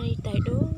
Tais dub.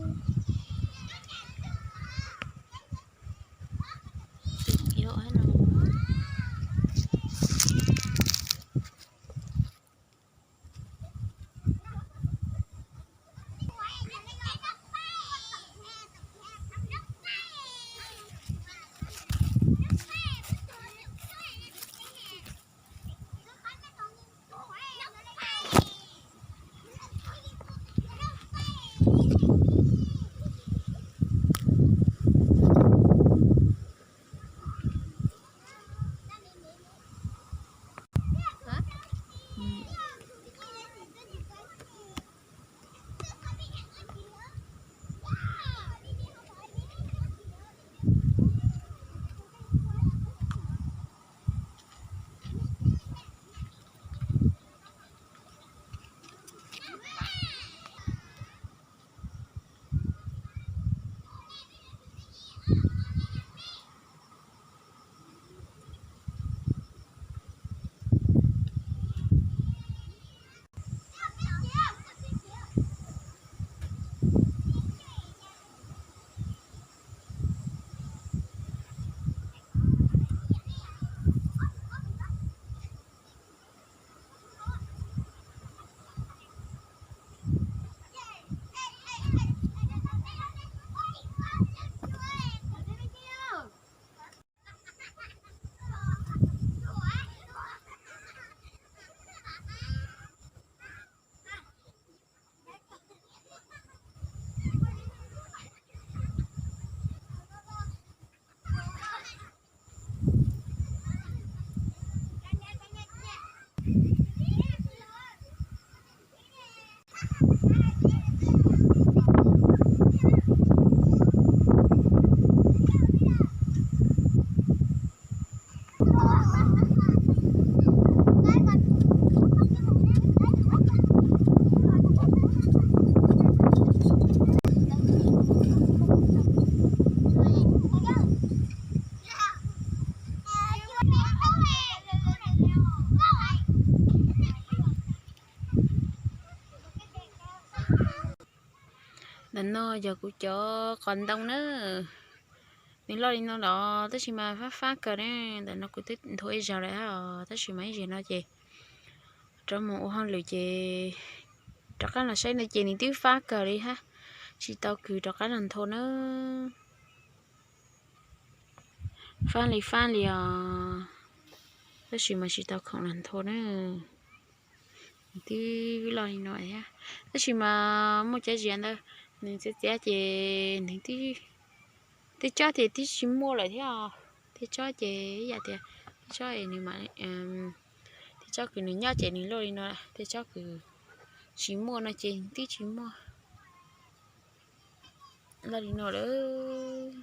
Ntawm no yog kuv cov qos ntoo na. Nws loj li no los tab sis mas fab fab kawg ne. Ntawm no kuv twb nthuav ib zaug lawm os, tab sis mas ib zaug no ces rov mus ua hauj lwm ces rov qab los saib no ces nws twb fab kawg li hab, tsis tau kws rov qab los nthua na. Fab li fab li os, tab sis mas tsis tau khoom los nthua na. Nws twb loj li no thiab, tab sis mas muaj cov zias ntawd nws txiav txiav ces nws twb, tej tsob ces twb tsis muaj lawm thiab os. Tej tsob ces ib yam tias tej tsob es nws mam, tej tsob kws nws nyob ces nws loj li no, tej tsob kws tsis muaj no ces twb tsis muaj. Loj li no lawm.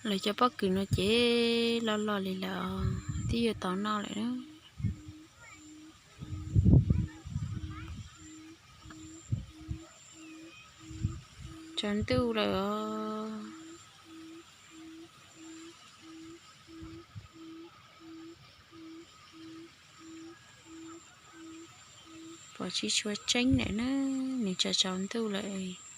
Lawv cov pob kws no ces loj loj li lawm, twb yuav tau noj lawm. Tsaus ntuj lawm os. Pom tsis tshua tseeb lawm na, nws tsaus tsaus ntuj lawm.